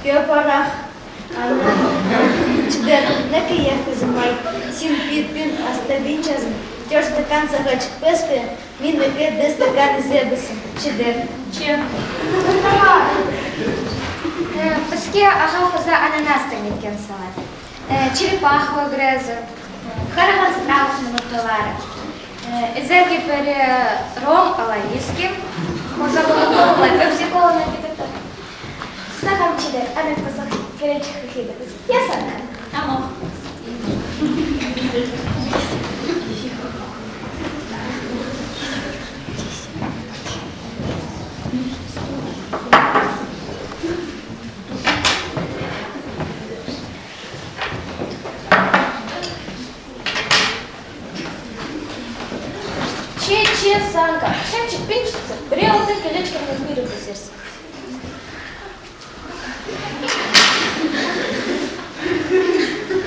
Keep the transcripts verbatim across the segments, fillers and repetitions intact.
Кӧп арах. Ана, чідер, наа кӧзім ай. Син пит-пин ас табинчазың. Тӧрт стакан сағаа читпес пе? Мин ікі-ӱс стакан ізебіс. Чідер. Че. Э, піске ағаа хоза ананастар неткен салат. Э, черепаха ӱгрезі. Хараған страус мурталары. Э, ізерге пірее ром алай виски. Хоза кока-кола, пепси-кола наа кидірді. Сағам чідер, ана кӧзік киречі хыхидыбыс. Я сағам. Амох. Че, че, Санька, чем читпинчетсе, пірее алты килечкемнең пирібізерзің.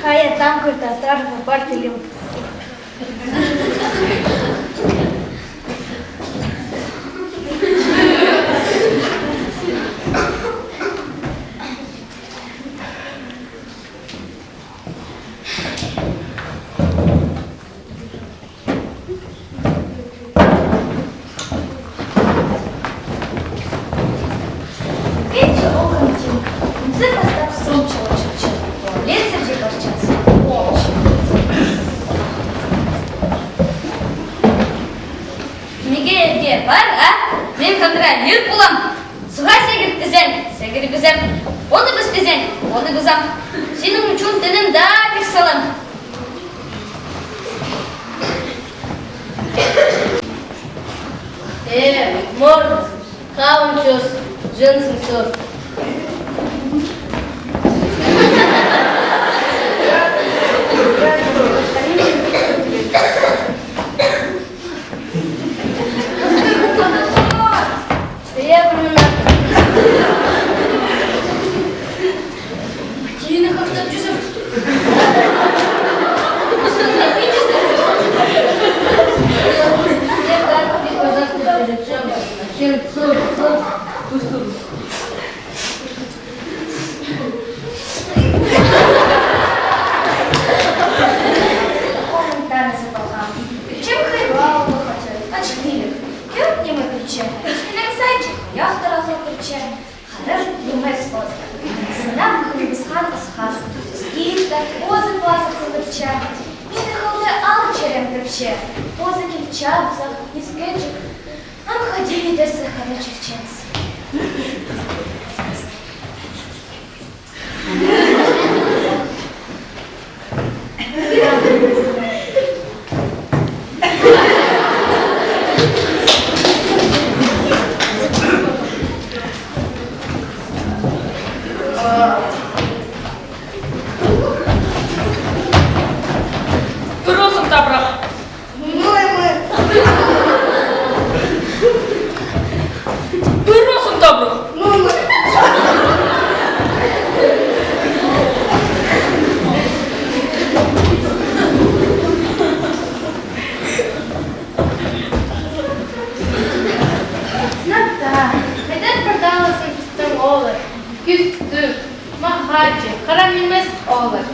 Хайа, таң кӧр, татар, пар тілім. Пичче олған тиң, кӱнзі пастап сом чоохтапча, туалетсер дее парчатса, омчы. Ниме дее пар, а? Мин хандыра ир полам. Суға сегір тізең, сегірібізем. Оңдыбыс тізең, оңдыбызам. Синің ӱчӱн тінім даа пир салам. Э, морт, хавын чӧс, чынзың сор. Комментарий сыпалған. Чем хайваллығ, ачылығ. Кӧп ниме пілче. Кічіг сай чахтыра хыл пілче. Харап нимес позы. Сынап хыныбысхан ысхас. Скидка, позы пазы хылыбысча. Мині хылды ал черем пілче. Позы килче пызах, искеҷек. Ам хайди идерзе хара чӧрчемзің. Пір осым табырах. Пір осым табырах. Сынап та, хайдар пар таллазың пістің ооллар. Кӱстіг, махачы, харам нимес ооллар.